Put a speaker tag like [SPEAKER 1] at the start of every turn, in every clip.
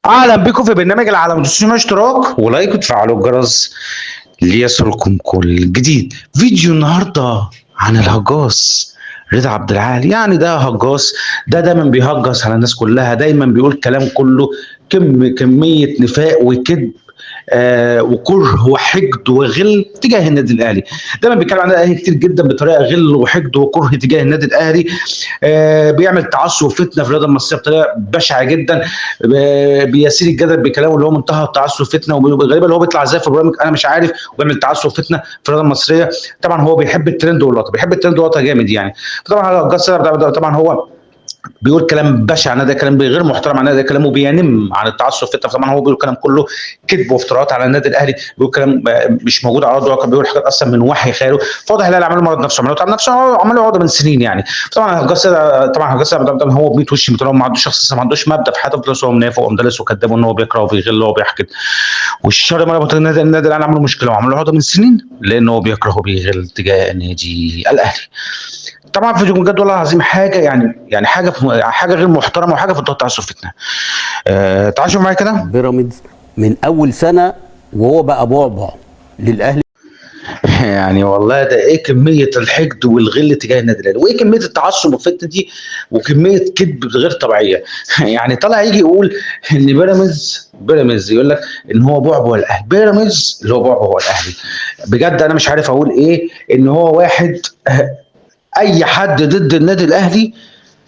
[SPEAKER 1] اهلا بكم في برنامج العالم. ما تنسوش اشتراك و like وتفعلوا الجرس ليصلكم كل جديد. فيديو النهارده عن الهجاص رضا عبد العال. يعني ده هجاص، ده دايما بيهجص على الناس كلها، دايما بيقول كلام كله كمية نفاق وكذب وكره وحقد وغل تجاه النادي الاهلي. دايما بيتكلم عن النادي الاهلي كتير جدا بطريقة غل وحقد وكره تجاه النادي الاهلي. بيعمل تعصب وفتنة في الرياضة المصرية بطريقة بشعة جدا. بيسير الجدل بكلامه اللي هو منتهى التعصب وفتنة، وغالبا اللي هو بيطلع ازاي في البرامج انا مش عارف، وبيعمل تعصب وفتنة في الرياضة المصرية. طبعا هو بيحب الترند واللقطه، بيحب الترند واللقطه جامد يعني. طبعا طبعا هو بيقول كلام بشع عن النادي، كلام غير محترم عن النادي، كلامه بينم عن التعصب فتنة. طبعا هو بيقول كلام كله كذب وافتراءات على النادي الاهلي، بيقول كلام مش موجود على ارض الواقع، بيقول حاجات اصلا من وحي خياله. فواضح الاهلي عمل مرض نفسه، عمل نفسه، عمل عقده من سنين يعني. طبعا هجاص، طبعا هجاص طبعا هو ب 100 وش، ما عندوش شخص، ما عندوش مبدا في حياته، هو منافق ومدلس وكذاب، وان هو بيكره وبيغل وبيحقد والشر. ما النادي الاهلي عملوا مشكلة وعملوا عقده من سنين لان هو بيكره وبيغل تجاه النادي الاهلي. طبعا في بجد والله العظيم حاجة يعني حاجة غير محترمه وحاجه في التعصب فتنة. تعالوا شوفوا معايا كده.
[SPEAKER 2] بيراميدز من اول سنة وهو بقى بعبع للاهلي.
[SPEAKER 1] يعني والله ده ايه كمية الحقد والغل تجاه النادي الاهلي، وايه كمية التعصب والفتنة دي، وكمية كذب غير طبيعية. يعني طلع يجي يقول ان بيراميدز يقول لك ان هو بعبع الاهلي، بيراميدز اللي هو بعبع الاهلي. بجد انا مش عارف اقول ايه، ان هو واحد اي حد ضد النادي الاهلي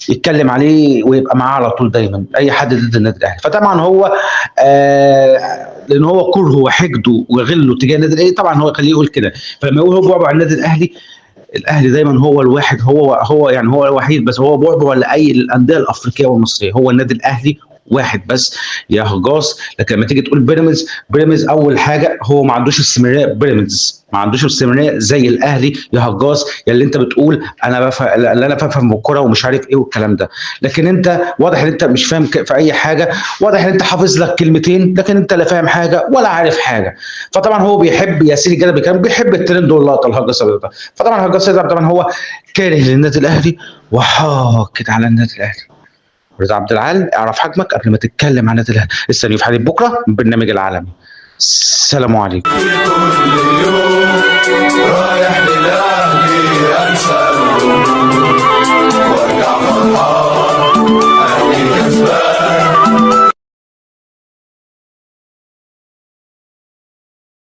[SPEAKER 1] يتكلم عليه ويبقى معاه على طول دايما، اي حد ضد النادي الاهلي. فطبعا هو لان هو كرهه وحقده وغله تجاه النادي الاهلي، طبعا هو خليه يقول كده. فلما يقول هو بعبع النادي الاهلي، الاهلي دايما هو الواحد، هو يعني هو الوحيد بس، هو بعبع لاي الاندية الافريقية والمصريه، هو النادي الاهلي واحد بس يا هجاص. لكن لما تيجي تقول بيراميدز اول حاجة هو ما عندوش استمرارية، بيراميدز ما عندوش استمرارية زي الاهلي يا هجاص، يا اللي انت بتقول انا بفهم، اللي انا بفهم الكورة ومش عارف ايه والكلام ده. لكن انت واضح ان انت مش فاهم في اي حاجة، واضح ان انت حافظ لك كلمتين لكن انت لا فاهم حاجة ولا عارف حاجة. فطبعا هو بيحب ياسين الجدل بكلام، بيحب الترند واللقطه الهجاص ده. فطبعا الهجاص ده طبعا هو كاره للنادي الاهلي وحاقد على النادي الاهلي. رضا عبد العال، اعرف حجمك قبل ما تتكلم عن النادي الاهلي. استنوا في حلقة بكره من برنامج العالمي. السلام عليكم.
[SPEAKER 3] كل يوم رايح للاهلي انسى.